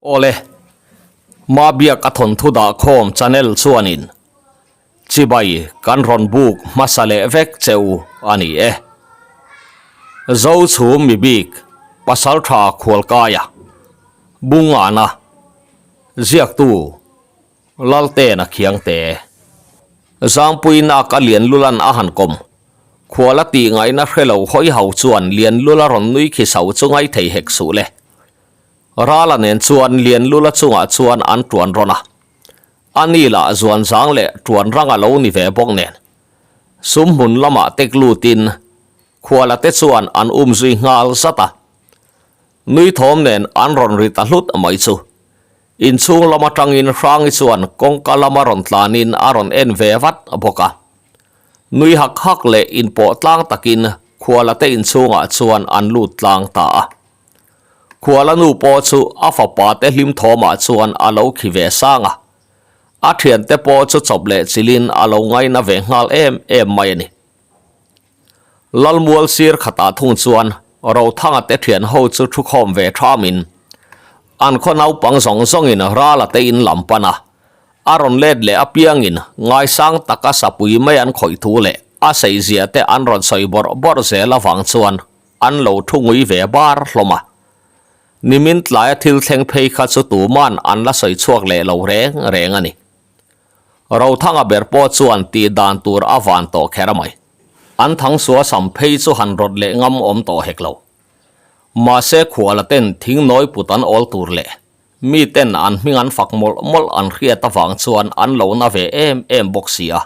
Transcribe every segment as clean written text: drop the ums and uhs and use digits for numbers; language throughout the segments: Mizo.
Awle, Mabiak a thawnthu dahkhawm channel chuanin chibai kan rawn buk hmasa leh vek che u a ni e. Zo chhum mi bik Pasaltha Khualkaia, Bungana, Ziaktu Laltena Khiangte. Zangpuinak a Lianlulan a han kawm. Khuala tih ngaihna hre lo hawi ho chuan Lianlula rawn nui khi so chu ngai thei hek suh le. Rala nen chuan Lianlula chungah chuan an tuan rawn a. A ni lah zuan zang leh tuan rang a lo ni ve bawk nen. Sum hmun lamah tek lutin Khuala te chuan an um zui nghal zat a. Nui thawm nen an rawn ri ta hlut mai chu. Inchhung lam atangin Hrangi chuan kawngka lama rawn tlanin a rawn en ve vat bawk a. Nui hak hak leh inpawh tlang takin Khuala te inchhungah chuan an lut tlang ta a. Khuala nu pawh chu a fapa te hlim thawmah chuan a lo khi ve sang a. A thiante pawh chu chawp leh chilhin a lo ngaina ve nghal em em mai a ni. Lalmual sir khatah thung chuan Rothanga te thian ho chu thu khawm ve thamin an khaw naupang zawng zawngin Rala te in lam pan a, a rawn let leh apiangin ngaisang taka sapui mai an khawih thu leh a seizia te an rawn sawi bawrh bawrh zel avang chuan an lo thu ngui ve bar hlawm a. Nimin tlaia thil thleng phei kha chu tuman an la sawi chhuak leh lo reng reng a ni. Rothanga ber pawh chuan tih dan tur a van tawh kher a mai. An thangsual sam phei chu han rawt leh ngam awm tawh hek lo. Mahse khuala ten thing nawi put an awl tur leh mi ten an hming an fak mawlh mawlh an hriat avang chuan an lo na ve em em bawk si a.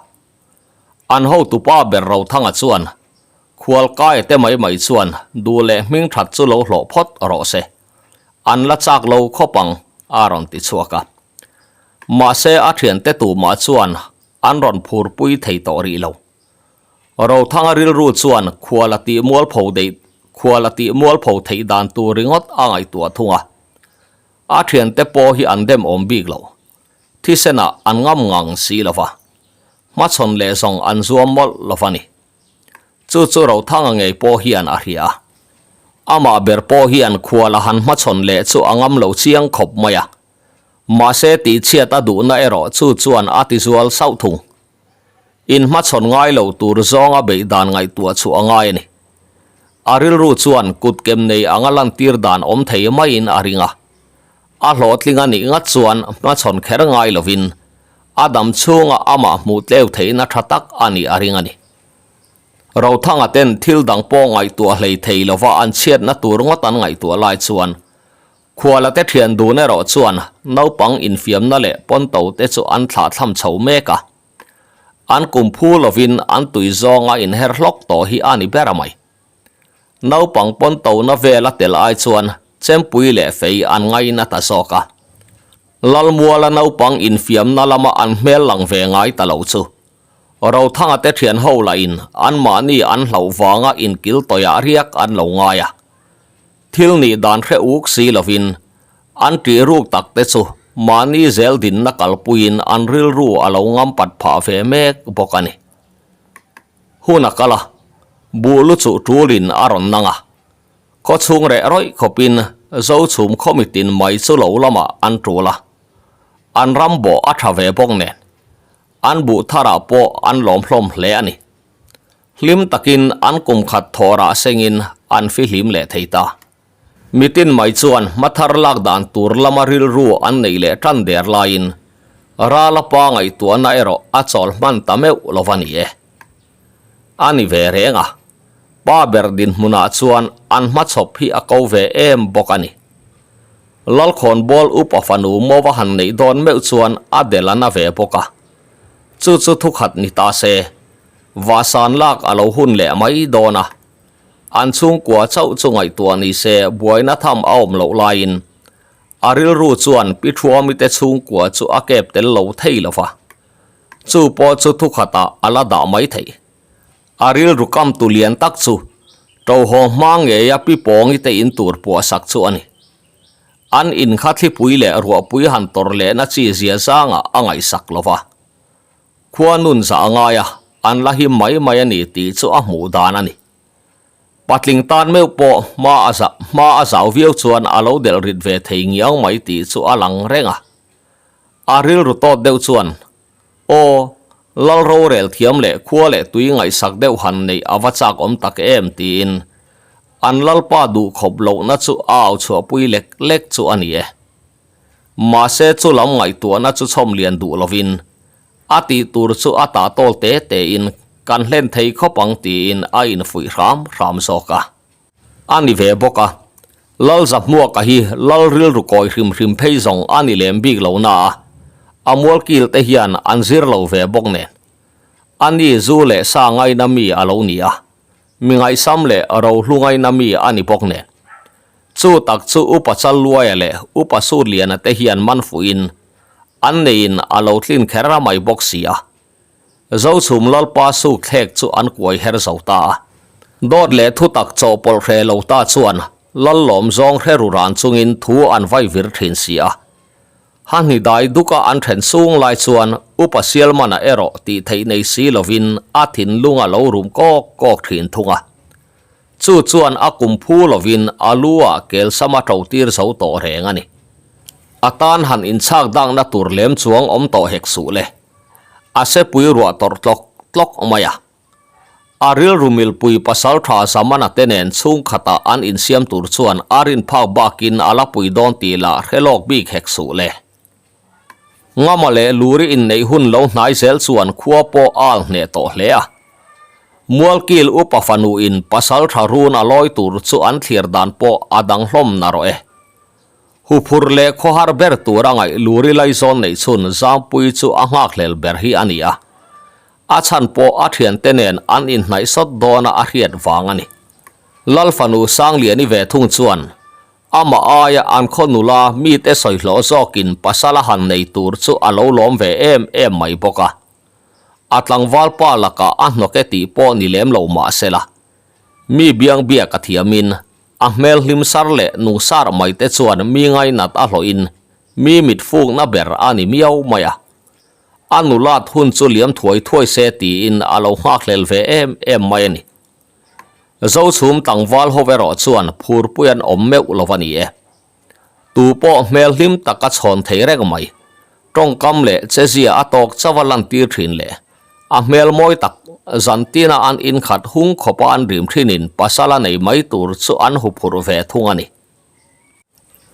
An hotupa ber Rothanga chuan khualkai te mai mai chuan duh leh hming that chu lo hlawh phawt rawh se. An la chak lo khawp ang a rawn ti chhuak a. Mahse a thiante tumah chuan an rawn phurpui thei tawh rih lo. Rothanga rilru chuan khual a tih mualpho deih khual a tih mualpho theih dan tur ringawt a ngaihtuah thung a. A thiante pawh hi an dem awm bik lo. Thisenah an ngam ngang si lo va. Hmachhawn leh zawng an zuam mawlh lo va ni. Chu chu Rothanga ngei pawh hian a hria a. Amah ber pawh hian khual a han hmachhawn leh chu a ngam lo chiang khawp mai a. Mahse tihchhiat a duhna erawh chu chuan a tizual sauh thung. In hmachhawn ngai lo tur zawnga beih dan ngaihtuah chu a ngai a ni. A rilru chuan kut kem nei anga lantir dan awm thei maiin a ring a. A hlawhtling a nih ngat chuan hmachhawn kher ngai lovin a dam chhunga amah hmuh tleu theihna tha tak a nih a ring a ni. Rothanga ten thil dang pawh ngaihtuah hlei thei lova an chhiatna tur ngawt an ngaihtuah lai chuan Khuala te thian dun erawh chuan naupang infiamna leh pawnto te chu an thlah thlam chho mek a. An kum phu lovin an tui zawnga inher hlawk tawh hi a ni ber a mai. Naupang pawntona vel a tel ai chuan chempui leh fei an ngaina ta zawk a. Lalmuala naupang infiamna lama an hmel lang ve ngai ta lo chu Rothanga te thian ho lahin anmahni an hlauh vanga inkil tawihah riak an lo ngai a. Thil nih dan hre uk si lovin an tih ruk tak te chu mahni zel dinna kalpuiin an rilru a lo ngam pat phah ve mek bawk a ni. Hun a kal a, buh lu chuh tulin a rawn nang a. Khaw chhung reh rawih khawpin Zochhum khaw mitin mai chu lo lamah an tul a. An ram bawh a tha ve bawk nen an buh tharah pawh an lawm hlawm hle a ni. Hlim takin an kum khat thawhrah sengin an fihlim leh thei ta. Mitin mai chuan hmathar lak dan tur lama rilru an neih leh tan der laiin Rala pa ngaihtuahna erawh a chawl hman ta meuh lo va ni e. A ni ve reng a, pa ber dinhmunah chuan an hmachhawp hi a ko ve em bawk a ni. Lalkhawnbawl upa fanu Mova han neih dawn meuh chuan a del a na ve bawk a, chu chu thukhat ni ta se, Vahsan lak a lo hun leh mai dawn a, an chhungkua chauh chu ngaihtuah ni se buaina tham a awm loh laiin A rilru chuan Pi Thuamite chhungkua chu a kep tel lo thei lo va, chu pawh chu thukhatah a la dah mai thei. A rilru kam tu lian tak chu Tohaw hma ngeia Pi Pawngite in tur puahsak chu a ni. An in kha thlipui leh ruahpui han tawrh lehna chi zia zangah a ngaihsak lo va. Khua nun zah a ngai a, an la him mai mai a ni tih chu a hmuh dan a ni. Patling tan meuh pawh hma a za hma a zau viau chuan a lo delh rit ve thei ngiang mai tih chu a lang reng a. A rilru tawt deuh chuan, Aw, lal rorel thiam leh khua leh tui ngaihsak deuh han neih a va chak awm tak em tiin an lalpa duh khawp lohna chu a au chhuahpui lek lek chu a ni e. Mahse chu lam ngaihtuahna chu chhawm lian duh lovin a tih tur chu a tah tawl te tein kan hlen thei khawp ang tiin a infuih hram hram zawk a. A ni ve bawk a, Lalzahmuaka hi lal rilru kawi hrim hrim phei zawng a ni lem bik lo na a, a mualkil te hian an zir lo ve bawk nen. A ni zu leh sa ngaina mi a lo ni a, mi ngaihsam leh rohlu ngaina mi a ni bawk nen. Chu tak chu Upa Challuaia leh Upa Sutliana te hian man fuhin an neiin a lo tlin kher a mai bawk si a. Zochhum Lalpa suk thlek chu an kuai her zo ta a. Dawt leh thutak chawhpawlh hre lo ta chuan Lal lawm zawng hre ru ran chungin thu an vai vir thin si a. Ha hni dai duka an then sung lai chuan Upa Sialmana erawh tih theih nei si lovin a thinlung a lo rum kawk kawk thin thung a. Chu chuan a kum phu lovin a lu ah kelsam a to tir zo tawh reng a ni. A tan han inchhak dakna tur lem chuang awm tawh hek suh le. A sepui ruah tawrh tlawk tlawk mai a. A rilru milpui pasal tha Zamana te nen chhungkhatah an insiam tur chuan a rin phak bakin a la pui dawn tih lah hre lawk bik hek suh le. Ngama leh Luri inneih hun lo hnai zel chuan khua pawh a al hneh tawh hle a. Mualkil upa fanuin pasal tha run a lawi tur chu an thlir dan pawh a dang hlawm narawh e. Huphur leh khawhar ber tur a ngaih Luri laizawn neih chhun Zangpui chu a nghakhlel ber hi a ni a. A chhan pawh a thiante nen an inhnaih sawt dawna a hriat vang a ni. Lal fanu Sangliani ve thung chuan Amah aia an khaw nula mite sawi hlawh zawkin pasal a han nei tur chu a lo lawm ve em em mai bawk a. A tlangval pa lakah a hnawk e tih pawh ni lem lo mah sela, mi biang biak a thiamin a hmel hlim sar leh nung sar mai te chuan mi ngainat a hlawhin mi mit fukna ber a ni miau mai a. A nulat hun chu liam thuai thuai se tiin a lo nghakhlel ve em em mai a ni. Zochhum tlangval ho erawh chuan phurpui an awm meuh lo a ni e. Tu pawh hmel hlim tak a chhawn thei reng mai. Tawngkam leh chezia a tawk chauh a lantir thin leh a hmel mawi tak zantina an inkhat hung khawpa an rim thinin pasal a nei mai tur chu an huphurh ve thung a ni.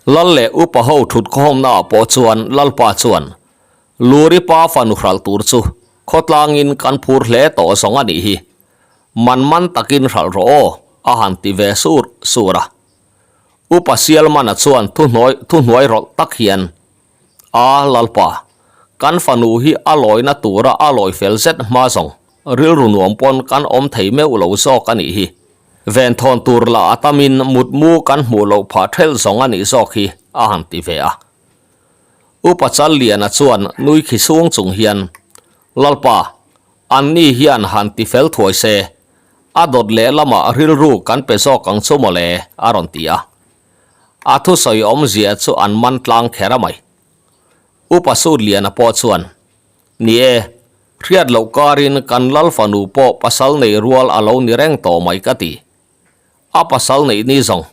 Lal leh upa ho thut khawhawmnaah pawh chuan Lalpa chuan Luri pa fanu hralh tur chu khawtlangin kan phur hle tawh zawng a nih hi. Man man takin hralh rawh aw, a han ti ve sur sur a. Upa Sialmana chuan thuhnuai thuhnuai rawlh tak hian, A, Lalpa, kan fanu hi a lawina tura a lawi fel zet hma zawng, rilru nuam pawn kan awm thei meuh lo zawk a nih hi. Venthawn tur lah a tamin mutmu kan hmuh loh phah thelh zawng a nih zawk hi, a han ti ve a. Upa Challiana chuan nui khi sung chung hian, Lalpa, Anni hian han ti fel thuai se, a dawt leh lamah rilru kan pe zawk ang chu mawle, a rawn ti a. A thusawi awmzia chu an man tlang kher a mai. Upa Sutliana pawh chuan, Ni e, hriat loh karin kan lal fanu pawh pasal nei rual a lo ni reng tawh mai ka ti. A pasal neih ni zawng,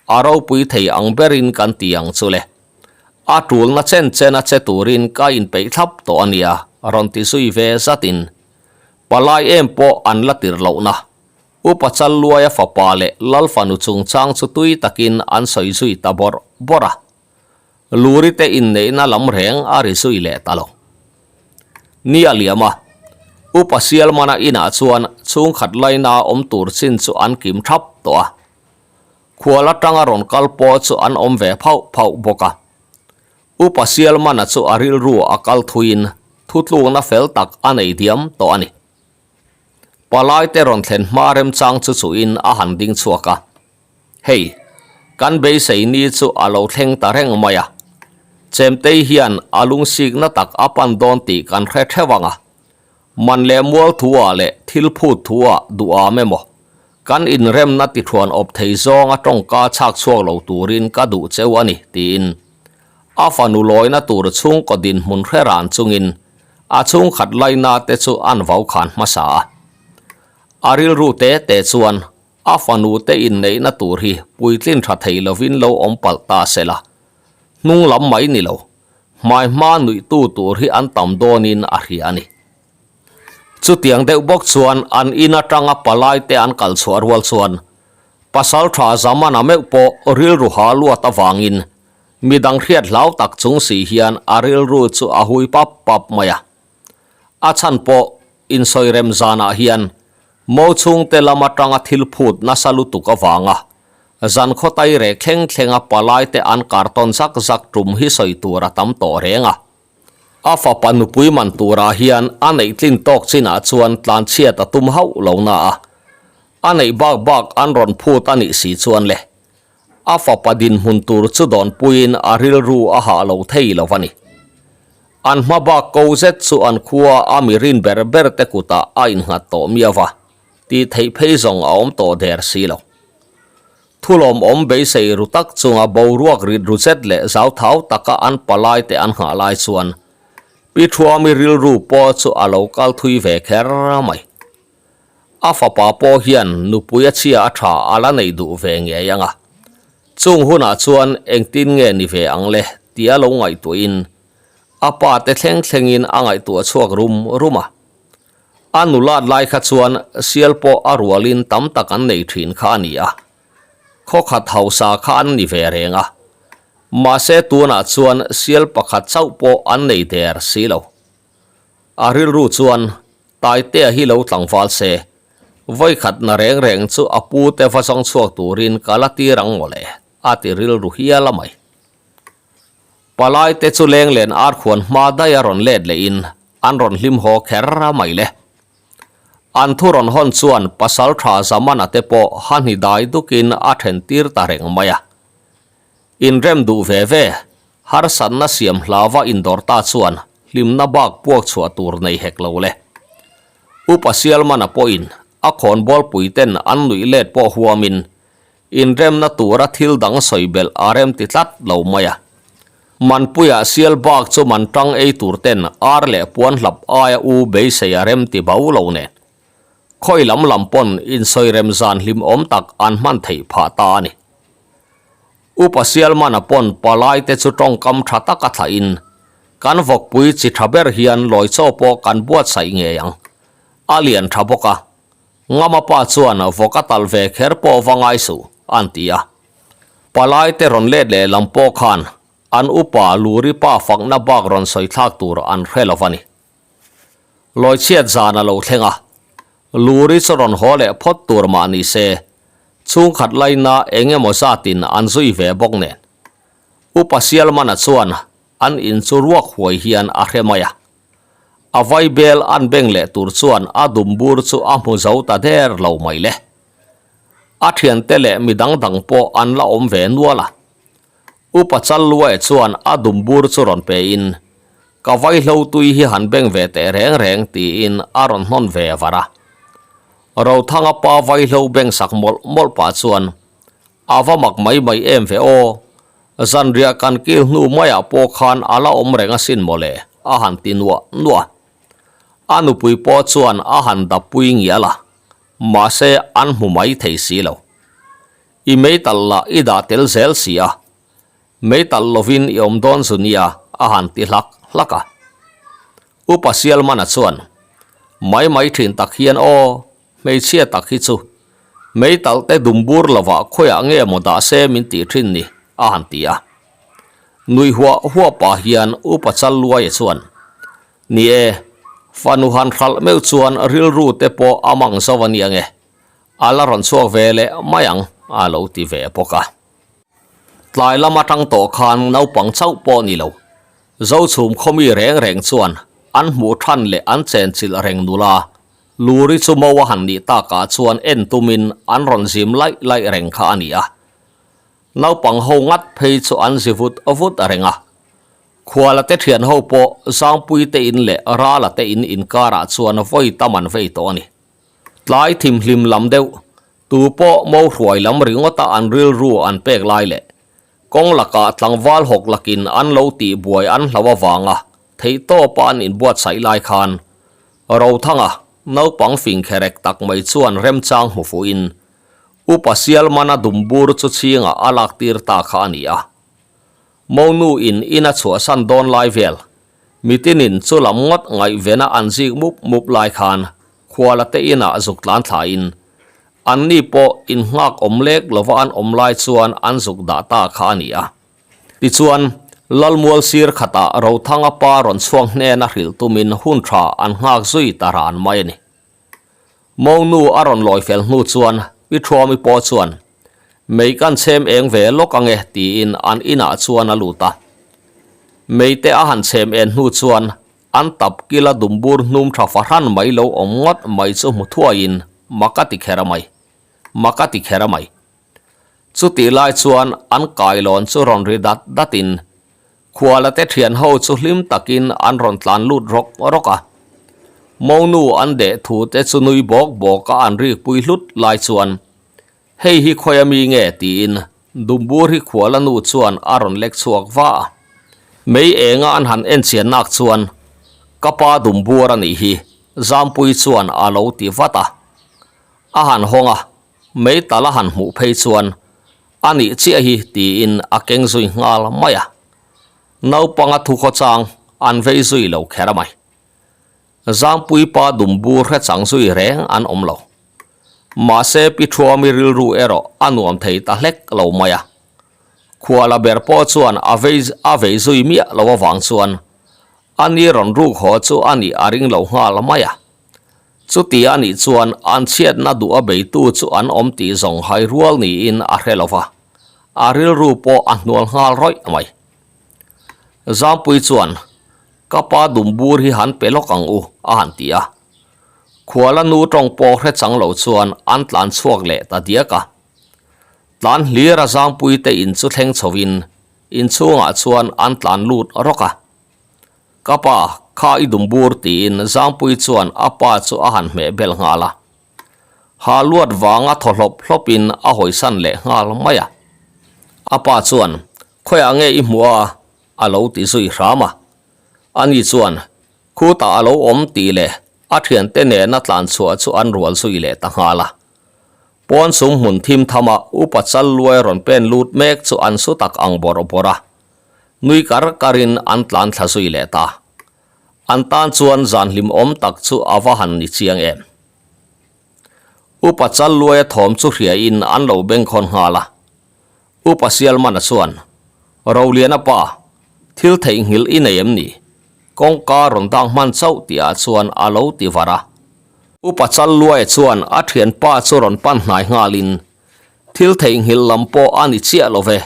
a ropui thei ang berin kan ti ang chu le. A tulna chen chen a che turin ka inpeih thlap tawh a nia, rawn ti zui ve zatin. Palai em pawh an la tir lohna. Upa Challuaia fapa leh Lal fanu chungchang chu tui takin an sawi zui ta bawrh bawrh a. Luri te inneihna lam reng a ri zui leh ta lo. Ni a liam a, Upa Sialmana inah chuan chhungkhat laina awm tur chin chu an kim thap tawh a. Khual atanga rawn kal pawh chu an awm ve phauh phauh bawk a. Upa Sialmana chu a rilru a kal thuiin thutlukna fel tak a nei diam tawh a ni. Palai te rawn thlen hma remchang chu chuhin a han ding chhuak a. Hei, kan beisei ni chu a lo thleng ta reng mai a. Chemtei hian a lungsikna tak a pan dawn tih kan hre theuh ang a. Man leh mual thu-ah leh thil phut thu-ah duham emaw, kan inremna tithuan awp thei zawnga tawngka chhak chhuak lo turin ka duh cheu a ni, tiin a fanu lawina tur chhungkaw dinhmun hre ran chungin a chhungkhat laina te chu an vau khan hmasa a. A rilru te te chuan. A fanu te inneihna tur hi puitlin tha thei lovin lo awm palh ta se la, hnung lam mai ni lo, hmai hma nuihtu tur hi an tam dawnin a hria a ni. Chutiang deuh bawk chuan an in atanga palai te an kal chhuah rual chuan pasal tha Zamana meuh pawh rilru ha luat avangin midang hriat hlau tak chung si hian a rilru chu a hui pap pap mai a. A chhan pawh insawi rem zanah hian Mo chhungte lam atanga thil phut nasa lutuk avanga zan khawtai reh thleng thlenga palaite an kar tawn zak zak tum hi sawi tur a tam tawh reng a. A fapa nupui man turah hian a neih tlin tawk chinah chuan tlanchhiat a tum hauh lo na a, a neih bak bak an rawn phut a nih si chuan le a fapa dinhmun tur chu dawnpuiin a rilru a hah lo thei lo a ni. An hma bak ko zet chu an khua a mi rin ber ber te kutah a innghat tawh miau va, tih theih phei zawng a awm tawh der si lo. Thulawm awm beisei ru tak chunga boruak rit ru zet leh zauthau taka an palai te an nghah lai chuan Pi Thuami rilru pawh chu a lo kal thui ve kher mai. A fapa pawh hian nupui a chhia a tha a la nei duh ve ngei ang a. Chung hunah chuan engtin nge ni ve ang le tia lo ngaihtuahin a pa te thleng thlengin a ngaihtuah chhuak rum rum a. A nulat lai kha chuan sial pawh a rualin tam tak an nei thin kha a ni a, khawkhat hausa kha an ni ve reng a. Mahse tunah chuan sial pakhat chauh pawh an nei der si lo. A rilru chuan Taitea hi lo tlangval se, vawikhat na reng reng chu a pu te va zawng chhuak turin ka la tir ang mawle, a ti rilru hial a mai. Palai te chu lenglen ar khuan hma daih a rawn let leh in an rawn hlim haw kher a mai le. An thu rawn hawn chuan pasal tha Zamana te pawh ha hni dai dukin a then tir ta reng mai a. Inrem duh ve ve, harsatna siam hlava indawr ta chuan hlimna bak puak chhuah tur nei hek lo le. Upa Sialmana pawhin a khawnbawl ten an nuih let pawh huamin Inremna tura thil dang sawi belh a rem ti tlat lo mai a. Manpuia sial bak chu man tang ei tur ten ar leh puan hlap aia u beisei a rem ti bo lo nen. Khawi lam lam pawn insawi rem zan hlim awm tak an hman theih phah ta a ni. Upa Sialmana pawn palai te chu tawngkam tha taka thlah in kan vawkpui chi tha ber hian lawi chaw pawh kan buatsaih ngei ang. A lian tha bawk a. Ngama pa chuan vawk a tal ve kher pawh va ngai suh, an ti a. Palai te rawn let leh lam pawh khan an upa Luri pa fakna bak rawn sawi thlak tur an hre lo va ni. Lawichhiat zan a lo thleng a, Luri chu rawn haw leh phawt tur mah ni se, chhungkhat laina eng emaw zatin an zui ve bawk nen. Upa Sialmana chuan an in chu ruak huai hian a hre mai a. A vaibel an beng leh tur chuan a dum bur chu a hmu zo ta der lo mai le. A thiante leh mi dang dang pawh an la awm ve nual a. Upa Challuaia chuan a dum bur chu rawn pe in, Ka vaihlo tui hi han beng ve teh reng reng tiin a rawn hnawn ve var a. Rothanga pa vaihlo beng sak mawlh mawlh pah chuan A va mak mai mai em ve aw, zanriah kan kil hnu maiah pawh khan a la awm reng asin mawle, a han ti nuah nuah. A nupui pawh chuan a han dappui ngial a, mahse an hmu mai thei si lo. I meitalh lah i dah tel zel si a, meitalh lovin i awm dawn zu nia, a han ti hlak hlak a. Upa Sialmana chuan, Mai mai thin tak hian aw, Hmeichhia tak hi chu meitalh te dum bur lovah khawiah nge maw dah se min tih thin ni a han ti a. Nui huah huah pah hian Upa Challuaia chuan, Ni e, fanu han hralh meuh chuan rilru te pawh a mang zo a nia nge, a la rawn chhuak ve leh mai ang a lo ti ve bawk a. Tlai lam atang tawh khan naupang chauh pawh ni lo, Zochhum khawmi reng reng chuan an hmuh than leh an chenchilh reng nula Luri chu mo a han nih takah chuan en tumin an rawn zim laih laih reng kha a ni a. Naupang ho ngat phei chu an zi vut vut reng a. Khuala te thian ho pawh Zangpui te in leh Rala te in inkarah chuan vawi tam an vei tawh a ni. Tlai thimhlim lam deuh, tu pawh mo hruai lam ringawta an rilru an pek lai leh kawng lakah tlangval hawk lakin an lo tih buai an hlau avanga theihtawpa an inbuatsaih lai khan Rothanga, naupang fing kherek tak mai chuan remchang hmu fuhin, Upa Sialmana dumbur chu chhingah a lak tir ta kha a ni a. Monu in in a chhuahsan dawn lai vel, mitinin chu lam ngawt ngaihvena an zik mup mup lai khan khuala te inah zuk tlan thlain anni pawh innghak awm lek lova an awm lai chuan an zuk dah ta kha a ni a. Tichuan, Lalmual sir khatah Rothanga pa rawn chhuak hnena hrilh tumin hun tha an nghak zui ta ran mai a ni. Monu a rawn lawi fel hnu chuan Pi Thuami pawh chuan, Mei kan chhem eng ve lawk ange tiin an inah chuan a lut a. Mei te a han chhem en hnu chuan an tap kila dumbur hnum tha fahran mai lo awm ngawt mai chu hmu thuaiin mak a ti kher a mai, mak a ti kher a mai. Chutih lai chuan an kailawn chu rawn ri dat datin Khuala te thian ho chu hlim takin an rawn tlan lut rawk rawk a. Monu an deh thu te chu nui bawk bawk a an rik pui hlut lai chuan, Hei hi khawi a mi nge? tiin Dumbur hi khuala nu chuan a rawn lek chhuak va a. Mei enga an han en chian nak chuan, Ka pa Dumbur a nih hi, Zampui chuan a lo ti vat a. A han hawng a, mei tal a han hmuh phei chuan A nih chiah hi tiin a keng zui nghal mai a. Naupanga thu khawchang an vei zui lo kher a mai. Zangpui pa dumbur hre chang zui reng an awm lo. Mahse Pi Thuami rilru erawh a nuam thei ta hlek lo mai a. Khuala ber pawh chuan a vei a vei zui miah lo avang chuan a ni rawn ruk haw chu a nih a ring lo nghal mai a. Chuti a nih chuan an chhiatna duh a beitu chu an awm tih zawng hai rual niin a hre lo va, a rilru pawh a hnual nghal rawih mai. Zampui chuan, Ka pa dumbur hi han pe lawk ang u, a han ti a. Khuala nu tawng pawh hre chang lo chuan an tlan chhuak leh ta diak a. Tlan hlir a Zampui te in chu thleng chhovin inchhungah chuan an tlan lut rawk a. Ka pa, kha i dum bur tiin Zangpui chuan a pa chu a han hmeh bel nghal a. Ha luat vanga thaw hlawp hlawpin a hawisan leh nghal mai a. A pa chuan, Khawiah nge i hmuh a? a lo ti zui hram a. Ani chuan, Khutah a lo awm tih leh a thiante nena tlan chhuah chu an rual zui leh ta nghal a. Pawn sum hmun thim thama upa chal luai rawn pen lut mek chu an su tak ang bawrh bawrh a. Nui kar karin an tlan thla zui leh ta. An tan chuan zan hlimawm tak chu a va han ni chiang em. Upa chal luaia thawm chu hriain an lo bengkhawn nghal a. Upa Sialmana chuan, Roliana pa, thil theihnghilh i nei em ni? Kawngka rawn dang hman chauh tihah chuan a lo ti var a. Upa chal luaia chuan a thianpa chu rawn pan hnai nghalin, Thil theihnghilh lam pawh a ni chiah lo ve,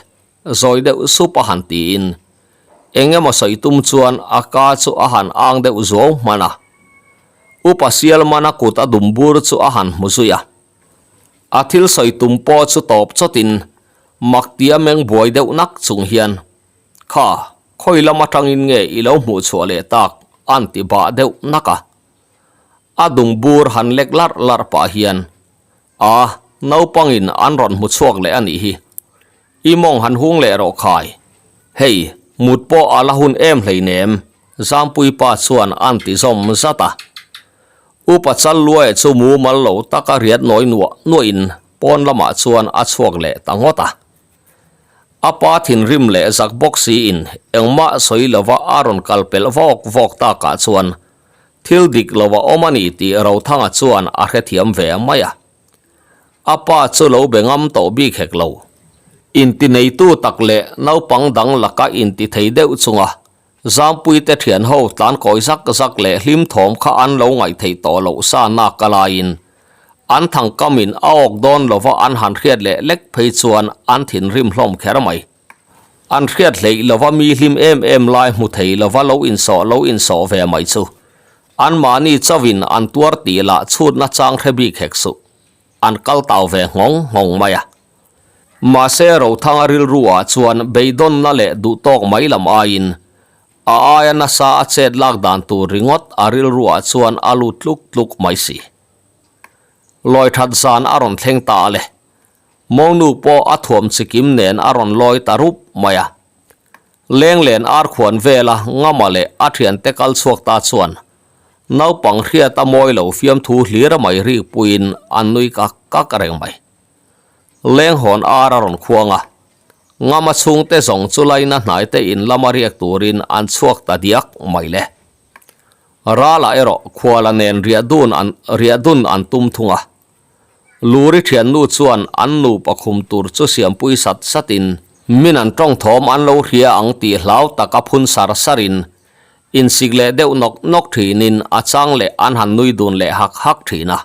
Zawi deuh sup a han tiin eng emaw sawi tum chuan a ka chu a han ang deuh zuau hman a. Upa Sialmana kut a dum bur chu a han hmu zui a. A thil sawi tum pawh chu tawp chawtin maktia meng buai deuh nak chung hian, Kha, khawi lam atangin nge i lo hmuh chhuah leh tak? a'n ti bah deuh nak a. A dum bur han lek larh larh pah hian, A, naupangin an rawn hmu chhuak leh a nih hi. I mawng han hung leh rawh khai. Hei, mut pawh a la hun em hleinem, Zampui pa chuan a'n ti zawm zat a. Upa chal luaia chu mumal lo taka riat nawi nuah nuahin pawn lamah chuan a chhuak leh ta ngawt a. A pa thinrim leh zak bawk siin engmah sawi lova a rawn kal pelh vawk vawk takah chuan Thil dik lo a awm a ni tih Rothanga chuan a hrethiam ve mai a. A pa chu lo be ngam tawh bik hek lo. Intineitu tak leh naupang dang laka intithei deuh chunga Zampuite thian ho tlan kawi zak zak leh hlim thawm kha an lo ngaihtheih tawh loh sa nak a laiin an thangkamin a awk dawn lova an han hriat leh lek phei chuan an thinrim hlawm kher mai. An hriat hleih lova mi hlim em em lai hmu thei lova lo insawh lo insawh ve mai chu anmahni chauhin an tuar tih lah chhutna chang hre bik hek suh. An kal tau ve nghawng nghawng mai a. Mahse Rothanga rilru ah chuan beidawnna leh duhtawk mai lam aiin a aia nasa a chet lak dan tur ringawt a rilru ah chuan a lut tluk tluk mai si. Lawi that zan a rawn thleng ta a le. Monu pawh a thuam chikim nen a rawn lawi ta rup mai a. Lenglen ar khuan vela Ngama leh a thiante kal chhuak ta chuan naupang hriat a mawi lo fiamthu hlir mai rik puiin an nui kak kak reng mai. Lenghawn ar a rawn khuang a. Ngama chhungte zawng chu laina hnaite in lama riak turin an chhuak ta diak mai le. Rala erawh khuala nen riah dun an riah dun an tum thung a. Luri thiannu chuan an nupa khum tur chu siampui sat satin min an tawng thawm an lo hria ang tih hlau taka phun sar sarin insik leh deuh nawk nawk thinin a chang leh an han nui dun leh hak hak thin a.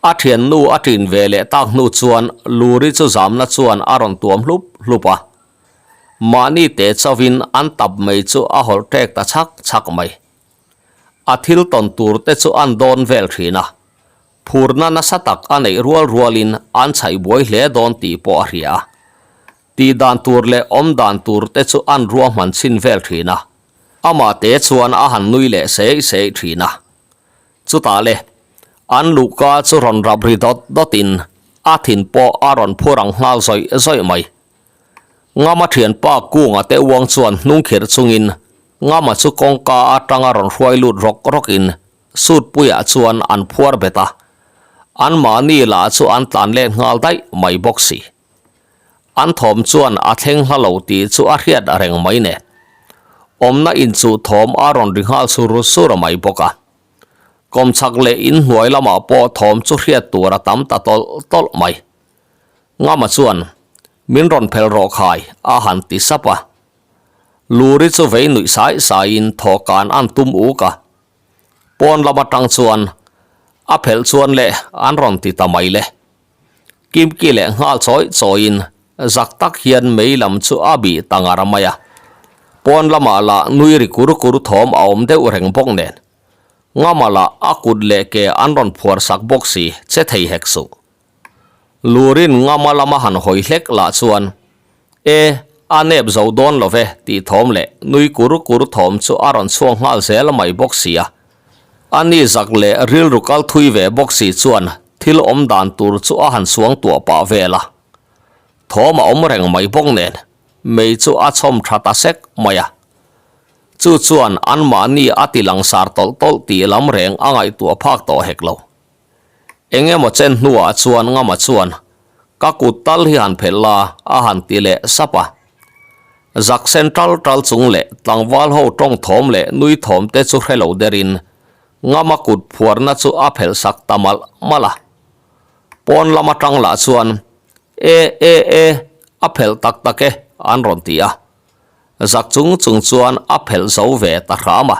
A thiannu a ṭin ve leh tak hnu chuan Luri chu zamna chuan a rawn tuam hlup hlup a. Mahni te chauhin an tap mai chu a hawlh ṭek ta chhak chhak mai. A thil tawn tur te chu an dawn vel ṭhin a, phurna nasa tak a neih rual rualin an chhaih buai hle dawn tih pawh a hria a. Tih dan tur leh awm dan tur te chu an ruahman chhin vel ṭhin a, amah te chuan a han nui leh seih seih ṭhin a. Chutah le, an luhka chu rawn rap ri dawt dawtin a thin pawh a rawn phur ang nghal zawih zawih mai. Ngama thianpa Kunga te uang chuan hnung khirh chungin Ngama chu kawngka atanga rawn hruai lut rawk rawkin Sutpuiah chuan an phuar bet a, anmahni lah chu an tlan let nghal daih mai bawk si. An thawm chuan a thleng hla lo tih chu a hriat reng mai nen. Awmna inchuh thawm a rawn ri nghal sur sur mai bawk a. Kawmchhak leh inhnuai lamah pawh thawm chu hriat tur a tam ta tawlh tawlh mai. Ngama chuan, Min rawn phel rawh khai, a han ti sap a. Luri chu vei nuih sai saiin thawhkan an tum uk a. Pawn lam atang chuan, A phelh chuan le, an rawn ti ta mai le. Kimki leh nghal chawi chawiin zak tak hian mei lam chu a bih ta ngar mai a. Pawn lamah lah nui ri kur kur thawm a awm deuh reng bawk nen. Ngama lah a kut leh ke an rawn phuar sak bawk si che thei hek suh. Lurin ngama lama han hawi hlek lah chuan, E, a nep zo dawn lo ve tih thawm leh nui kur kur thawm chu a rawn chhuak nghal zel mai bawk si a. A ni zak leh rilru kal thui ve bawk si chuan thil awm dan tur chu a han suang tuah pah vel a. Thawm a awm reng mai bawk nen mei chu a chhawm tha ta sek mai a. Chu chuan anmahni a ti langsar tawlh tawlh tih lam reng a ngaihtuah phak tawh hek lo. Eng emaw chen hnuah chuan Ngama chuan ka kut tal hi han phelh la a han ti leh sap a. Zak sen tal tal chung leh tlangval ho tawng thawm leh nui thawm te chu hre lo derin Ngama kut phuarna chu a phelh sak ta malh malh a. Pawn lam atang lah chuan E e e a phelh tak tak e an rawn ti a. Zak chung chung chuan a phelh zo ve ta hram a.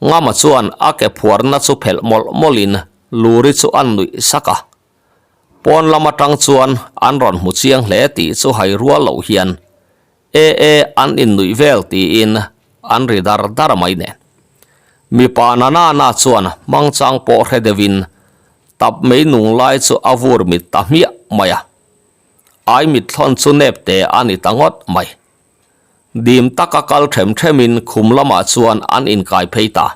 Ngama chuan a ke phuarna chu phelh mawlh mawlhin Luri chu a nuih sak a. Pawn lam atang chuan an rawn hmu chiang hle tih chu hai rual loh hian E e an innuih vel tiin an ri dar dar mai nen. Mipa na na na chuan hmangchang pawh hre deuhin tap mei nung lai chu a vur mit ta hmiah mai a. Ai mitthlawn chu nep te a ni ta ngawt mai. Dim taka kal them themin khum lamah chuan an inkai phei ta.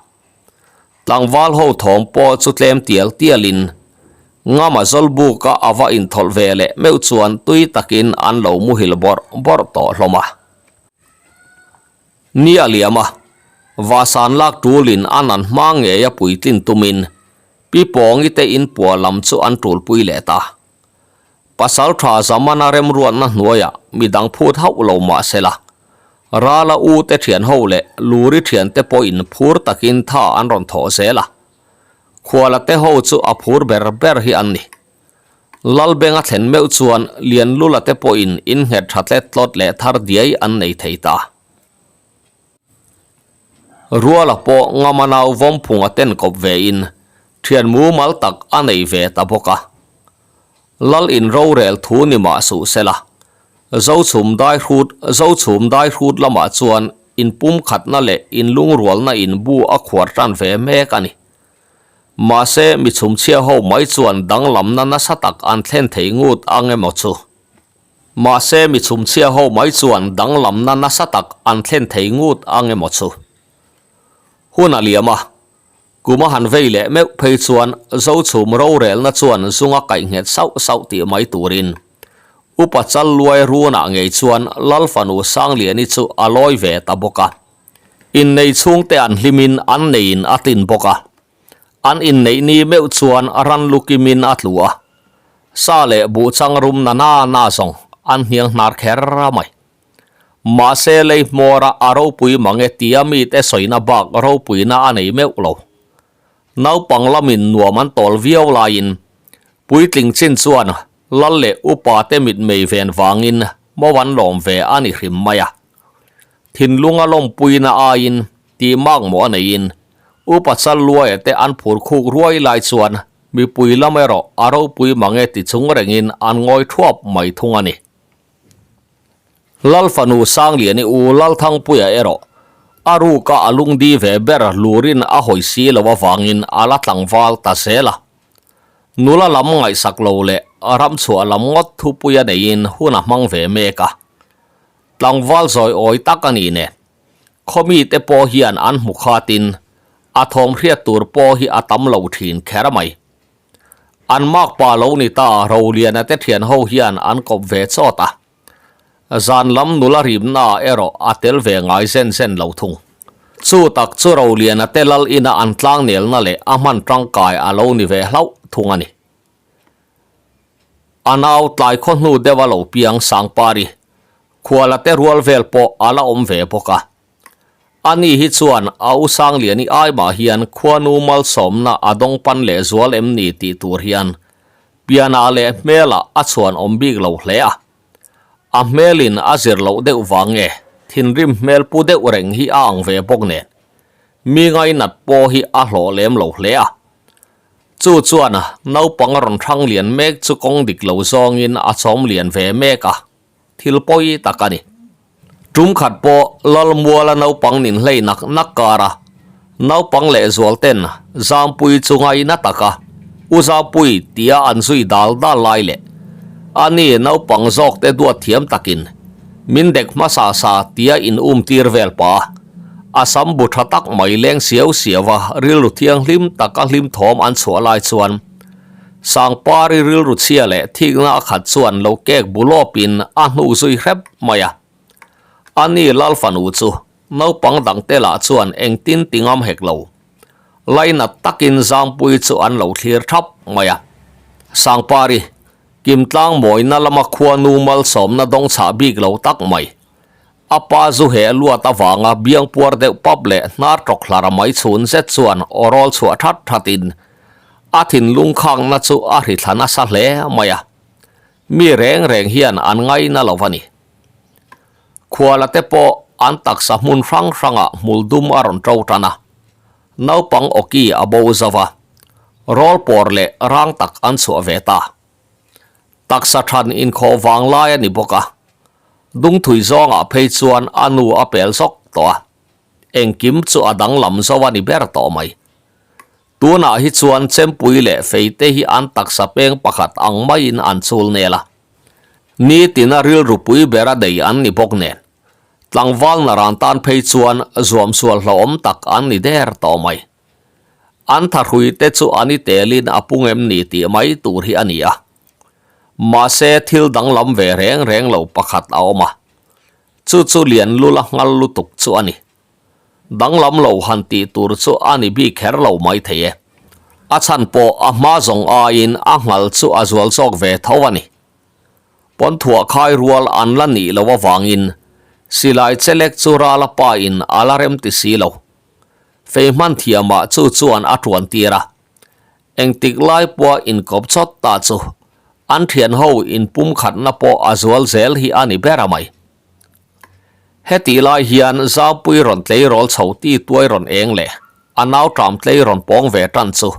Tlangval ho thawm pawh chu tlem tial tialin Ngama Zawlbuka a va inthawlh ve leh meuh chuan tui takin an lo muhil bawrh bawrh tawh hlawm a. Ni a liam a, Vasan lak tulin a nan hma ngei a puitlin tumin Pi Pawngi te inpuah lam chu an tulpui leh ta. Pasal tha Zamana remruatna hnuaiah midang phut hauh lo mah sela, Rala u te thian ho leh Luri thian te pawhin phur takin tha an rawn thawh zel a. Khuala te ho chu a phur ber ber hi an ni. Lalbenga thlen meuh chuan Lianlula te pawhin innghet tha tlet tlawt leh thar diai an nei thei ta. Ruala pawh Ngama nau Vawmphunga ten kawp vein thian mumal tak a nei ve ta bawk a. Lal in rorel thu ni mah suh sela, Zochhum dai hrut Zochhum dai hrut lamah chuan in pumkhatna leh in lungrualna in bu a khuar tan ve mek a ni. Mahse mi chhumchhia ho mai chuan danglamna nasa tak an thlen thei ngut ang emaw chu. Mahse mi chhumchhia ho mai chuan danglamna nasa tak an thlen thei ngut ang emaw chu. Hun a liam a, Kum a han vei leh meuh phei chuan Zochhum rorelna chuan zunga kaih nghet sauh sauh tih mai turin Upa Challuai runah ngei chuan Lal fanu Sangliani chu a lawi ve ta bawk a. Innei chhungte an hlimin an neiin a tlin bawk a. An inneih ni meuh chuan ran lu kimin a tlu a. Sa leh buh chang rum na na na zawng an hniang hnar kher mai. Mahse lei hmawra a ropui mange tia mite sawina bak ropuina a nei meuh lo. Naupang lamin nuam an tawl viau laiin puitling chin chuan lal leh upa te mitmei ven vangin mo an lawm ve a ni hrim mai a. Thinlunga lawmpuina aiin tih makmawh a neiin upa chal luaia te an phur khuk ruai lai chuan mipui lam erawh a ropui mange ti chung rengin an ngawi thuap mai thung a ni. Lal fanu Sangliani u Lalthangpuia erawh a ruka a lungdi ve ber lurin a hawi si lo avangin a la tlangval ta zel a. Nula lam ngaihsak lo leh ramchhuah lam ngawt thupuia neiin hun a hmang ve mek a. Tlangval zawi awi tak a ni nen, khaw mite pawh hian an hmu khatin a thawm hriat tur pawh hi a tam lo thin kher mai. An makpa lo ni ta Roliana te thian ho hian an kawp ve chawt a. Zan lam nula rimna ah erawh a tel ve ngai zen zen lo thung. Chu tak chu Roliana te lal ina an tlangnelna leh a hman tangkai a lo ni ve hlauh thung a ni. A nau tlai khaw hnu deuh a lo piang Sangpari, khuala te rual vel pawh a la awm ve bawk a. Ani hi chuan a u Sangliani ai mah hian khuanu malsawmna a dawng pan leh zual em ni tih tur hian pianah leh hmelah a chhuan awm bik lo hle a. A hmelin a zir loh deuh vang nge thinrim hmel pu deuh reng hi a ang ve bawk nen mi ngainat pawh hi a hlawh lem lo hle a. Chu chuan naupang rawn hrang lian mek chu kawng dik lo zawngin a chawm lian ve mek a. Thil pawi tak a ni. Tum khat pawh Lalmuala naupang nin hlei nak nak kar a, naupang leh zual ten Zampui chu ngaina tak a, U Zampui tia an zui dal dal lai leh a ni naupang zawk te duat thiam takin min dek hmasa sa tia in um tir vel pa a sam bu tha tak mai leng siau siau a rilru thianghlim taka hlim thawm an chhuah lai chuan Sangpari rilru chhia leh thikna a khat chuan lo kek bu lawpin a hnu zui hrep mai a. Ani Lal fanu chu naupang dangte lah chuan engtin ti ngam hek lo. Lainat takin Zangpui chu an lo thlir thap mai a. Sangpari, Kimtlang mawina lama khuanu malsawmna dawng chhah bik lo tak mai. A pa zu heh luat avanga biang puar deuh pap leh hnar tawk hlar mai chhun zet chuan aw rawl chhuah that thatin a thinlung khakna chu a hri thla nasa hle mai a. Mi reng reng hian an ngaina lo a ni. Khuala te pawh an taksa hmun hrang hrangah hmul dum a rawn to tan a, naupang awki a bo zo va, rawl pawr leh rang tak an chhuah ve ta. Taksa than inkhawh vang lai a ni bawk a, dungthui zawngah phei chuan a nu a pel zawk tawh a, engkim chu a danglam zo a ni ber tawh mai. Tunah hi chuan chempui leh feite hi an taksa peng pakhat ang maiin an chul nel a, nitina rilru pui bera nei an ni bawk nen, tlangval naran tan phei chuan zuamsual hlauhawm tak an ni der tawh mai. An thahrui te chu an i telin a pung em ni tih mai tur hi a ni a. Mahse thil danglam ve reng reng lo pakhat a awm a. Chu chu lian lula nghal lutuk chu a ni. Danglam lo han tih tur chu a ni bik kher lo mai thei e. A chhan pawh a hma zawng aiin a nghal chu a zual zawk ve tho a ni. Pawnthuah khai rual an la nih loh avangin silai chelek chu rala pa in a la rem ti si lo. Fei hman thiamah chu chuan a tuan tir a, engtik lai pawha inkawp chawt ta chu an thian ho inpum khatna pawh a zual zel hi a ni ber a mai. Hetih lai hian Zaupui rawn tleirawl chho ti tuai rawn eng leh a nau ṭam tlei rawn pawng ve ṭan chu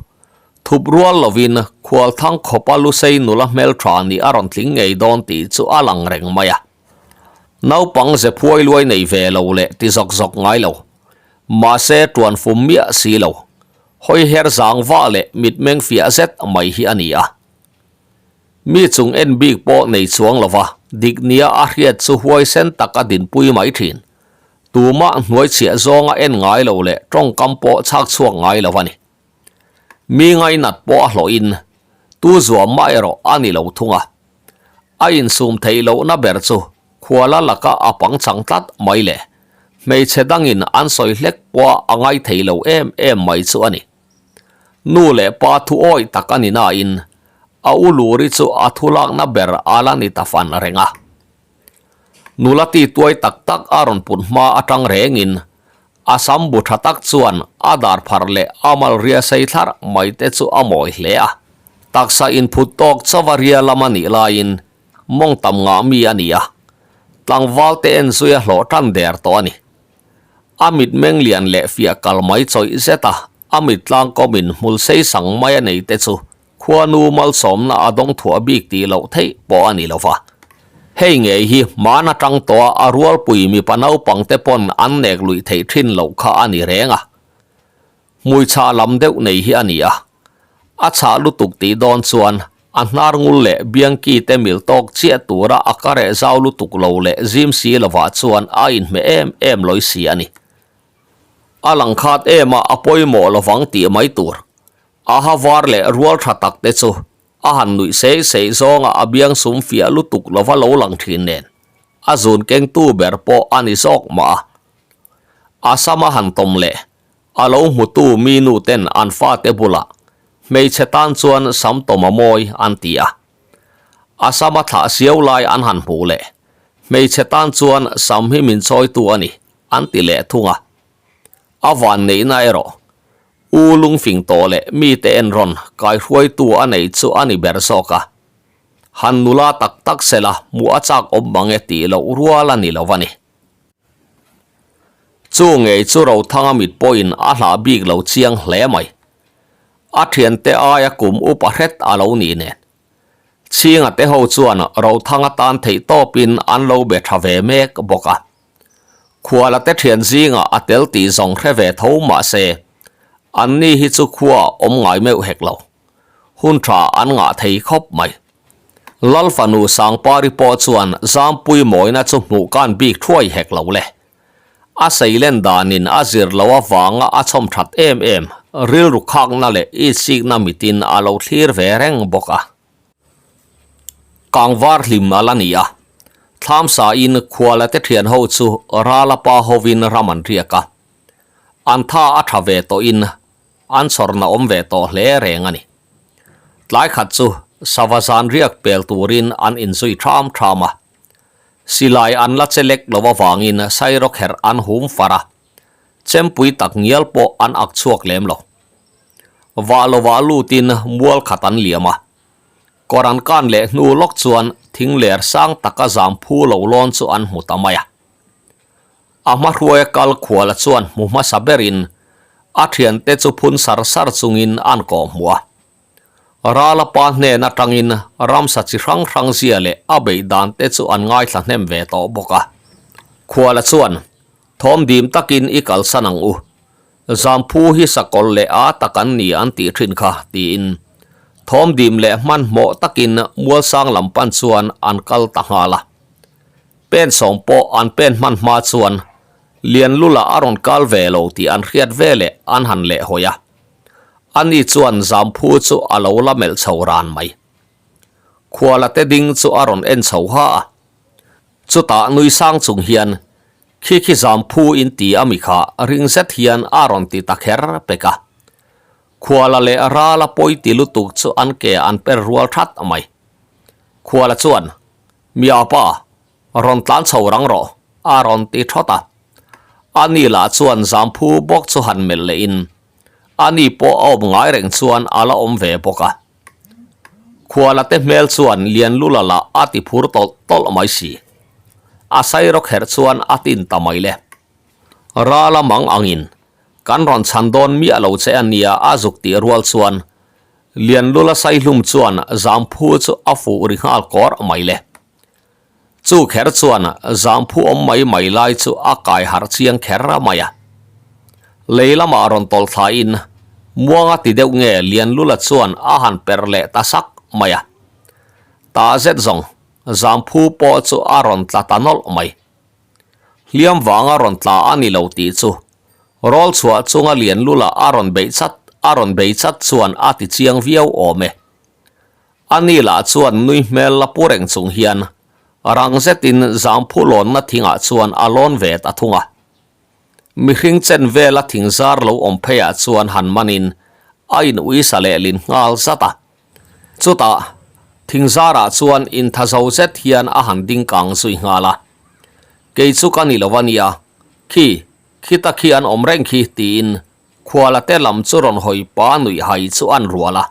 thup rual lovin khualthang khawpa Lusei nula hmelṭha nih a rawn tling ngei dawn tih chu a lang reng mai a. Naupang ze phuai luai nei ve lo leh ti zawk zawk ngai lo. Mahse tuan fum miah si lo. Hawi her zang vah leh mitmeng fiah zet mai hi a ni a. Mi chung en bik pawh nei chuang lo va, dik nia a hriat chu huaisen tak a dinpui mai thin. Tumah hnuai chhiah zawnga en ngai lo leh tawngkam pawh chhak chhuak ngai lo a ni. Mi ngainat pawh a hlawhin, tu zuam mah erawh a ni lo thung a. A insum theih lohna ber chu khuala laka a pangchang tlat mai le. Hmeichhe dangin an sawi hlek pawha a ngai thei lo em em mai chu a ni. Nu leh pa thu awih tak a ni nain, A u Luri chu a thulakna ber a la ni ta fan reng a. Nula ti tuai tak tak a rawn put hma atang rengin a sam bu tha tak chuan a dar pharh leh a mal ria sei thlarh mai te chu a mawi hle a. Taksa inphut tawk chauh a ria lam a nih laiin mawng tam ngah mi a ni a, tlangval te en zui a hlawh tan der tawh a ni. A mitmeng lian leh fiah kal mai chawih zet a, a mit tlangkawmin hmul sei sang mai a nei te chu Khuanu malsawmna a dawng thuah bik tih loh theih pawh a ni lo va. Hei ngei hi hman atang tawha a rualpui mipa naupang te pawn an nek luih theih thin loh kha a ni reng a. Hmui chhah lam deuh nei hi a ni a. A chhah lutuk tih dawn chuan a hnar ngul leh biangki te mil tawk chiah tura a kareh zau lutuk lo leh zim si lovah chuan a inhmeh em em lawi si a ni. A lang khat em a a pawimawh lovang tih mai tur. A ha var leh rual tha tak te chu a han nuih sei sei zawnga a biang sum fiah lutuk lova lo lang thin nen a zun kengtu ber pawh a ni zawk mah a. A sama han tawm leh a lo hmutu mi nu ten an fate bulah hmeichhe tan chuan sam tawm a mawi an ti a. A sama thlah siau lai an han hmuh leh hmeichhe tan chuan sam hi min chawitu a ni an ti leh thung a. A vanneihna erawh U lungfing tawh leh mite en rawn kaihruaitu a nei chu a ni ber zawk a. Han nula tak tak sela hmuh a chak awm mang e tih loh rual a ni lo a ni. Chu ngei chu Rothanga mit pawhin a hlah bik lo chiang hle mai. A thiante aia kum upa hret a lo nih nen. Chhinga te ho chuan Rothanga tan theih tawpin an lo be tha ve mek bawk a. Khuala te thian zingah a tel tih zawng hre ve tho mah se, anni hi chu khua awm ngai meuh hek lo. Hun tha an ngah thei khawp mai. Lal fanu Sangpari pawh chuan Zampui mawina chu hmuh kan bik thuai hek lo le. A seilen danin a zir lo avanga a chhawm that em em rilru khakna leh itsikna mitin a lo thlir ve reng bawk a. Kangvar hlim a la ni a, Thlamsain khuala te thian ho chu Rala pa hovin ram an riak a. An tha a tha ve tawhin an chhawrna awm ve tawh hle reng a ni. Tlai khat chu sava zan riak pel turin an inzui tham tham a. Silai an la che lek lo avangin sairawkherh an hum far a, chempui tak ngial pawh an ak chhuak lem lo. Vah lovah lutin mual khat an liam a. Kawr an kan leh hnu lawk chuan thing ler sang taka zam phu lo lawn chu an hmu ta mai a. A hma hruaia kal khuala chuan hmu hmasa berin a thiante chu phun sar sar chungin an kawh hmu a. Rala pa hnen atangin ramsa chi hrang hrang zia leh a beih dan te chu an ngaithla hnem ve tawh bawk a. Khuala chuan thawm dim takin i kalsan ang u. Zamphu hi sakawlh leh a tak an ni an tih thin kha, tiin thawm dim leh hmanhmawh takin Mualsang lam pan chuan an kal ta nghal a. Pen sawm pawh an pen hman hma chuan Lianlula a rawn kal ve lo tih an hriat veleh an han lehhawi a. Ani chuan Zamphu chu a lo la melh chho ran mai. Khuala te ding chu a rawn en chho ha a. Chutah nui sang chung hian Khi khi zam phu in ti a mi kha ring zet hian a rawn ti ta kher pek a. Khuala leh Rala pawi ti lutuk chu an ke an per rual that mai. Khuala chuan, Mia pa, rawn tlan chho rang rawh, a rawn ti thawt a. Ani lah chuan zam phu bawk chu han melh leh in, ani pawh a awm ngai reng chuan a la awm ve bawk a. Khuala te hmel chuan Lianlula lah a ti phur tawlh tawlh mai si. A sairawk herh chuan a tin ta mai le. Rala mang angin kan rawn chhan dawn miah lo che a nia a zuk tih rual chuan Lianlula saihlum chuan Zamphu chu a fuh ri nghal kawr mai le. Chu kher chuan Zamphu awm mai mai lai chu a kai harh chiang kher mai a. Lei lamah rawn tawlh thlain Muanga ti deuh nge Lianlula chuan a han per leh ta sak mai a. Ta zet zawng Zamphu pawh chu a rawn tla ta nawlh mai. Hliam vanga rawn tla a ni lo tih chu rawl chhuah chunga Lianlula a rawn beih chat a rawn bei chat chuan a ti chiang viau awm e. Ani lah chuan nui hmel la pu reng chung hian rang zetin Zamphu lawnna thingah chuan a lawn ve ta thung a. Mihring chen vela thing zar lo awm pheiah chuan han manin a in uisa leh lin nghal zat a. Chutah. Thingzarah chuan inthazo zet hian a han ding kang zui nghal a. Kei chu ka ni lo a nia, khi, khita khi an awm reng khi tiin Khuala te lam chu rawn hawi pa nuih hai chu an rual a.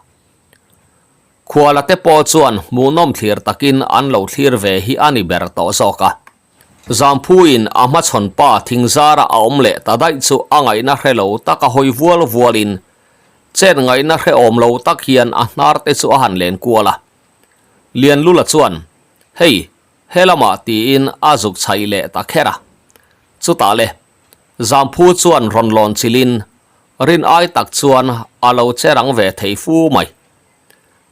Khuala te pawh chuan hmuhnawm thlir takin an lo thlir ve hi a ni ber tawh zawk a. Zamphuin a hmachhawn pa thingzara a awm leh ta daih chu a ngaihna hre lo tak a hawi vual vualin chet ngaihna hrehawm lo tak hian a hnar te chu a han len kual a. Lianlula chuan, Hei, he lamah tiin a zuk chhaih leh ta kher a. Chutah le, Zamphu chuan rawn lawn chilhin rin ai tak chuan a lo che rang ve thei fu mai.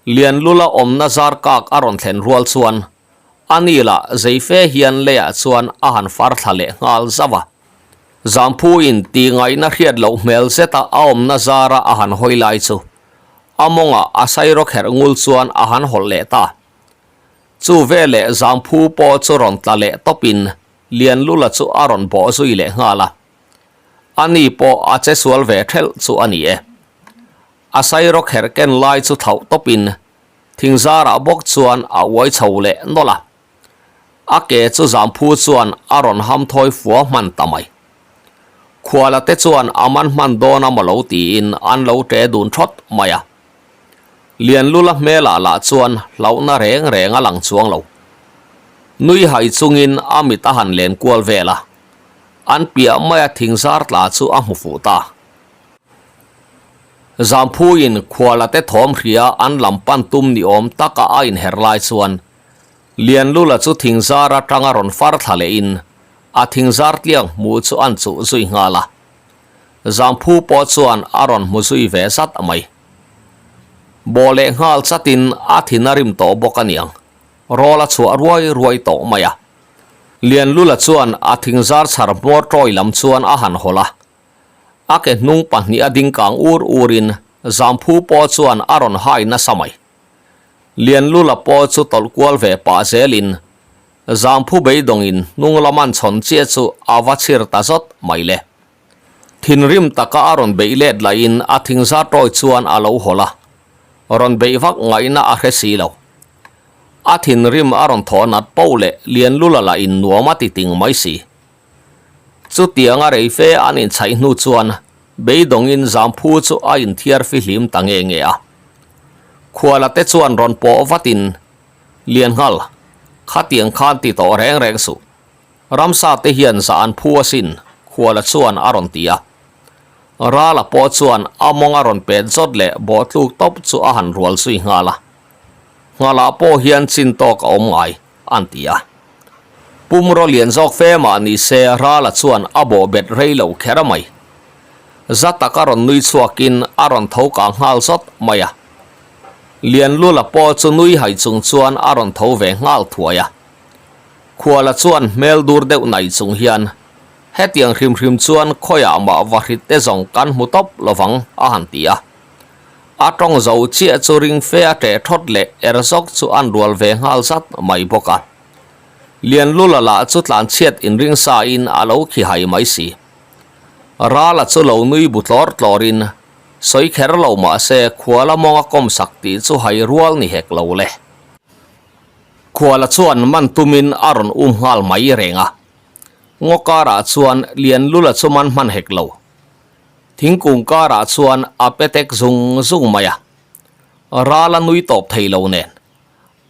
Lianlula awmna zar kak a rawn thlen rual chuan A ni lah zei fe hian leiah chuan a han far thla leh nghal zauh a. Zamphuin tih ngaihna hriat loh hmel zeta a awmna zara a han hawi lai chu a mawngah a sairaw kherh ngul chuan a han hawlh leh ta. Chu veleh Zamphu pawh chu rawn tla leh tawpin Lianlula chu a rawn bawh zui leh nghal a. A ni pawh a che sual ve thelh chu a ni e. A sairaw kherh ken lai chu thlauh tawpin Thingzarah bawk chuan a uai chho leh nawlh a, a ke chu Zamphu chuan a rawn ham thawi fua hman ta mai. Khuala te chuan a man hman dawn a maw lo tiin an lo ṭe dun ṭhawt mai a. Lianlula hmelah lah chuan hlauhna reng reng a lang chuang lo. Nui hai chungin a mit a han len kual vel a, an piah maia thingzar tla chu a hmu fuh ta. Zamphuin khuala te thawm hria an lam pan tum ni awm taka a inher lai chuan Lianlula chu thingzar atanga rawn far thla lehin a thingzar tliang hmuh chu an chuh zui nghal a. Zamphu pawh chuan a rawn hmu zui ve zat mai. Bawh leh nghal chatin a thin a rim tawh bawk aniang, rawl a chhuah ruai ruai tawh mai a. Lianlula chuan a thingzar chhar hmawr tawi lam chuan a han hawlh a. A ke hnung pahnih a ding kang ur urin Zamphu pawh chuan a rawn hai nasa mai. Lianlula pawh chu tawlh kual ve pah zelin Zamphu beidawngin hnung lam an chhawn chiah chu a va chhir ta zawt mai le. Thinrim taka a rawn beih let laiin a thingza tawi chuan a lo hawlh a, rawn beih vak ngaihna a hre si lo. A thinrim a rawn thawh nat poh leh Lianlula lahin nuam a ti ting mai si. Chutianga rei fe an inchhaih hnu chuan beidawngin Zamphu chu a inthiar fihlim ta nge nge a. Khuala te chuan rawn pawh vatin, Lianghal, khatiang khan ti tawh reng reng suh. Ramsa te hian zah an phu asin, Khuala chuan a rawn ti a. Rala pawh chuan a mawng a rawn pet zawt leh bawhtluk tawp chu a han rual zui nghal a. Nghalah pawh hian chin tawk a awm ngai, an ti a. Pumraw lian zawk fe mah ni se Rala chuan a bawh bet rei lo kher a mai. Za taka rawn nui chhuakin a rawn tho kang nghal zawt mai a. Lianlula pawh chu nui hai chung chuan a rawn tho ve nghal thuai a. Khuala chuan hmel dur deuh nai chung hian, Hetiang hrim hrim chuan khawiah mah va hrit te zawng kan hmu tawp lovang a han ti a. A tawng zo chiah chu ring fe a ṭeh thawt leh er zawk chu an rual ve nghal zat mai bawk a. Lianlula lah chu tlanchhiat inring sa in a lo khi hai mai si. Rala chu lo nui bu tlawr tlawr in, sawi kher lo mah se khuala mawnga kawm sak tih chu hai rual ni hek lo le. Khuala chuan man tumin a rawn um nghal mai reng a. Ngaw karah chuan Lianlula chu man hman hek lo. Thingkung karah chuan a petek zung zung mai a, ral a nui tawp thei lo nen.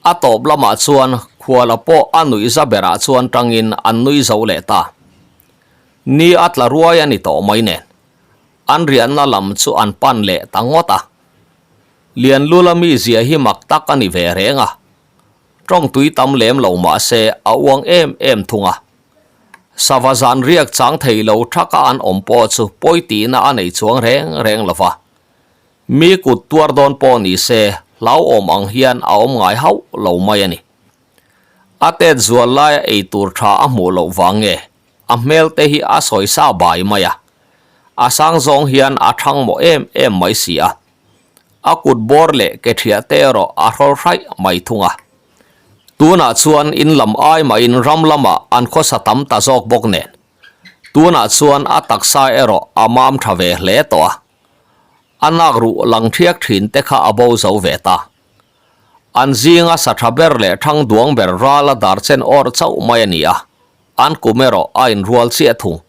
A tawp lamah chuan khuala pawh a nuih za berah chuan tangin an nui zo leh ta. Ni a tla ruai a ni tawh mai nen. An riahna lam chu an pan leh ta ngawt a. Lianlula mizia hi mak tak a ni ve reng a. Tawng tui tam lem lo mah se a uang em em thung a. Sava zan riak chang thei lo thaka an awm pawh chu pawi tihna a nei chuang reng reng lo va. Mi kut tuar dawn pawh ni se hlauhawm ang hian a awm ngai hauh lo mai a ni. A tet zual laia ei tur tha a hmuh loh vang nge a hmel te hi a sawi sa bai mai a. A sang zawng hian a thang mawh em em mai si a. A kut bawr leh ke thiah te erawh a hrawl hraih mai thung a. Tunah chuan in lam ai mahin ram lamah an khawsa tam ta zawk bawk nen. Tunah chuan a taksa erawh a mam tha ve hle tawh a. A nak ruh lang thiak thin te kha a bo zo ve ta. An zinga sa tha ber leh thang duang ber rala dar chen awr chauh mai a ni a, an kum erawh a inrual chiah thung.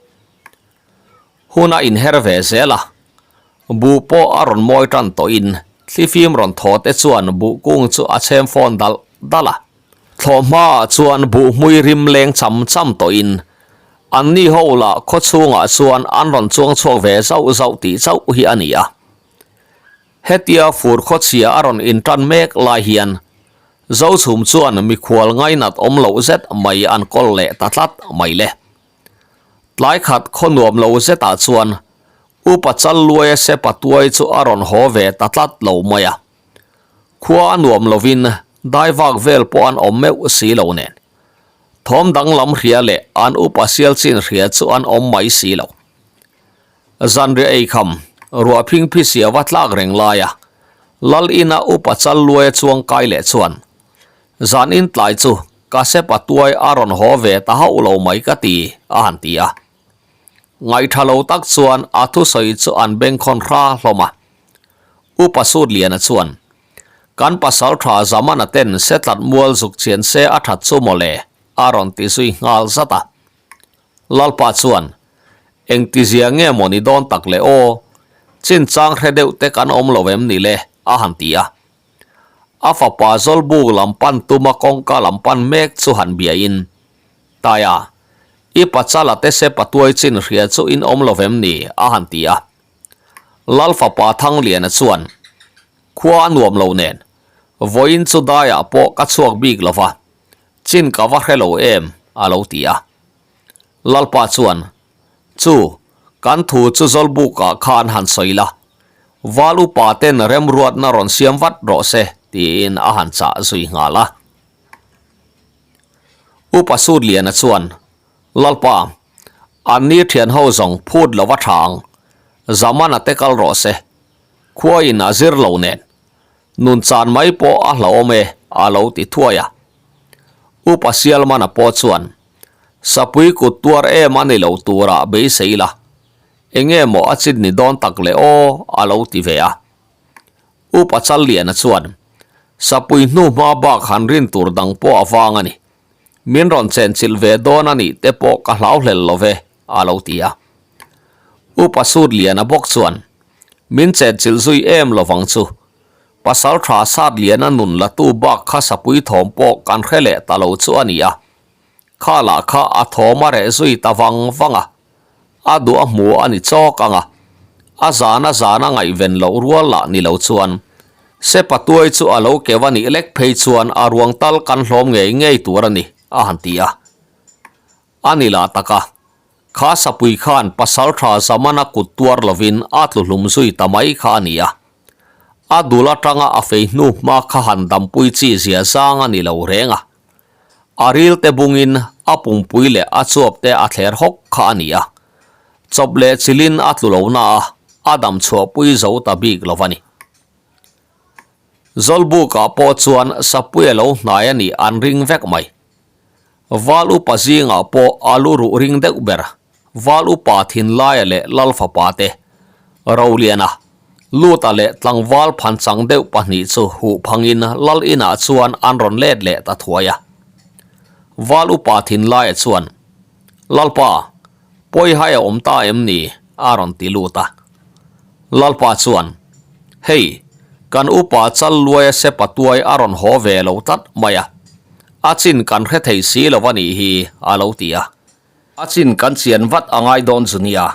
Hun a inher ve zel a, buh pawh a rawn mawi tan tawhin thlifim rawn thaw te chuan buh kung chu a chhem fawn dalh dalh a. Thlawhhmaah chuan buh hmui rim leng cham cham tawhin anni ho lah khaw chhungah chuan an rawn chuang chhuak ve zauh zauh tih chauh hi a ni a. Hetia fur khawchhia a rawn intan mek lai hian Zochhum chuan mikhual ngainat awm loh zet mai an kawl leh ta tlat mai le. Tlai khat khaw nuam lo zetah chuan Upa Challuaia Sepa tuai chu a rawn haw ve ta tlat lo mai a. Khua a nuam lovin dai vak vel pawh an awm meuh si lo nen. Thawm danglam hria leh an upa sial chin hria chu an awm mai si lo. Zanriah eikham, ruah phingphi sia va tlak reng laia Lal ina upa Challuaia chuang kai leh chuan zan in tlai chu ka sepa tuai a rawn haw ve ta hauh lo mai ka ti a han ti a. Ngaihṭha lo tak chuan a thusawi chu an bengkhawn hra hlawm a. Upa Sutliana chuan, Kan pasal ṭha Zamana ten setlat mual zuk chian se a ṭhat chu mawle a rawn ti zui nghal zat a. Lalpa chuan, Engtizia nge maw ni dawn tak le aw, chinchang hre deuh te kan awm lo em ni le a han ti a. A fapa Zawlbuk lam pan tuma kawngka lam pan mek chu han biain, Taia, i pachala te se patuai chin hria chu in awm lo vem ni? a han ti a. Lal fapa Thangliana chuan, Khua a nuam lo nen, vawiin chu daiah pawh ka chhuak bik lo va, chin ka va hre lo em? a lo ti a. Lalpa chuan, Chu, kan thu chu Zawlbukah khan han sawi la, Val upa ten remruatna rawn siam vat rawh se, tiin a han chah zui nghal a. Upa Sutliana chuan, Lalpa, an ni thian ho zawng phut lova tha ang, Zamana te kal rawh se, khuain a zir lo nen, nun chan mai pawh a hlauhawm e, a lo ti thuai a. Upa Sialmana pawh chuan, Sapui kut tuar em a ni lo turah beisei la, enge maw a chin ni dawn tak le aw, a lo ti ve a. Upa Challiana chuan, Sapui hnu hma bak han rin tur dang pawh a vang a ni. Min rawn chenchilh ve dawn a nih te pawh ka hlau hlel lo ve, a lo ti a. Upa Sutliana bawk chuan, Min chenchilh zui em lovang chu. Pasal tha Satliana nun latu bak kha sapui thawm pawh kan hre leh ta lo chu a ni a. Kha lah kha a thawm a reh zui ta vang vang a, a duh a hmu a ni chawk ang a, a zan a zan a ngaihven loh rual lah ni lo chuan Sepa tuai chu a lo keu a nih lek phei chuan a ruang tal kan hlawm ngei ngei tur a ni, a han ti a. A ni lah tak a, kha sapui khan pasal tha Zamana kut tuar lovin a tlu hlum zui ta mai kha a ni a. A dul atanga a fei hnu hma kha han dampui chi zia zang a ni lo reng a. A ril te bungin a pumpui leh a chuap te a thler hawk kha a ni a, chawp leh chilin a tlu lo na a, a dam chhuahpui zo ta bik lo a ni. Zawlbukah pawh chuan Sapui a lo hnai a nih an ring vek mai. Val upa zingah pawh a lu ruh ring deuh ber. Val upa Thinlaia leh Lal fapa te, Roliana, Luta leh tlangval phanchang deuh pahnih chu huh phangin Lal inah chuan an rawn let leh ta thuai a. Val upa Thinlaia chuan, Lalpa, pawihai a awm ta em ni? a rawn ti lut a. Lalpa chuan, Hei, kan upa Challuaia sepa tuai a rawn haw ve lo tlat mai a, a chin kan hre thei si lo a nih hi, a lo ti a. A chin kan chian vat a ngai dawn chu nia,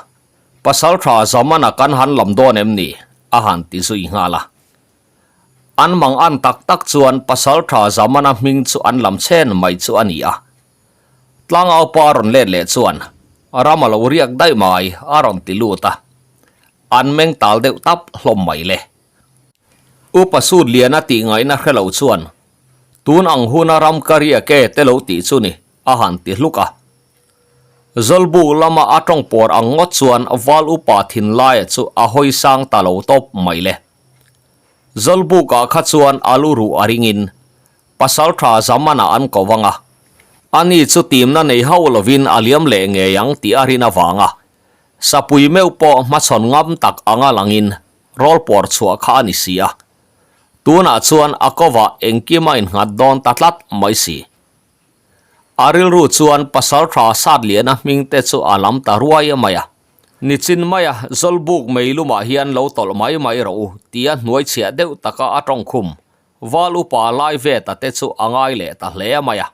pasal tha Zamana kan han lam dawn em ni? a han ti zui nghal a. An mang an tak tak chuan pasal tha Zamana hming chu an lam chhen mai chu a ni a. Tlangau pa rawn let leh chuan ram a lo riak daih mai a rawn ti lut a. An meng tal deuh tap hlawm mai le. Upa Sutliana tih ngaihna hre lo chuan tun ang huna ram ka riak e te lo tih chu ni. a han ti hluk a. Zawlbuk lama a tawng pawr ang ngawt chuan Val upa thinlaia chu a hawi sang ta lo tawp mai le. Zawlbukah kha chuan a lu ruh a ringin pasal tha Zamana an ko vang a, ani chu timna nei hauh lovin a liam leh ngei ang tih a rin avanga sapui meuh pawh hmachhawn ngam tak anga langin rawl pawr chhuah kha a ni si a. Tunah chuan a kovah engkim a innghat dawn ta tlat mai si. A rilru chuan Pasaltha Satliana hming te chu a lam ta ruai mai a. Nichin maia Zawlbuk mei lumah hian lo tawlh mai mai rawh u tia hnuaichhiah deuh taka a tawngkhum Val upa lai ve ta te chu a ngai leh ta hle mai a.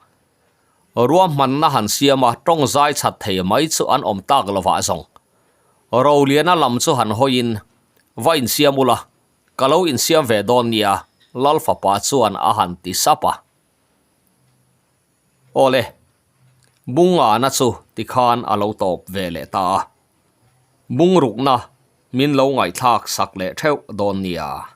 Ruahmanna han siam a tawng zai chat thei mai chu an awm tak lovah zawng. Roliana lam chu han hawiin va insiam ula, ka lo insiam ve dawn nia, Lal fapa chuan a han ti sap a. Awle, Bungana chu tikhan a lo tawp ve leh ta a. Bungrukna min lo ngaihthlak sak leh theuh dawn nia.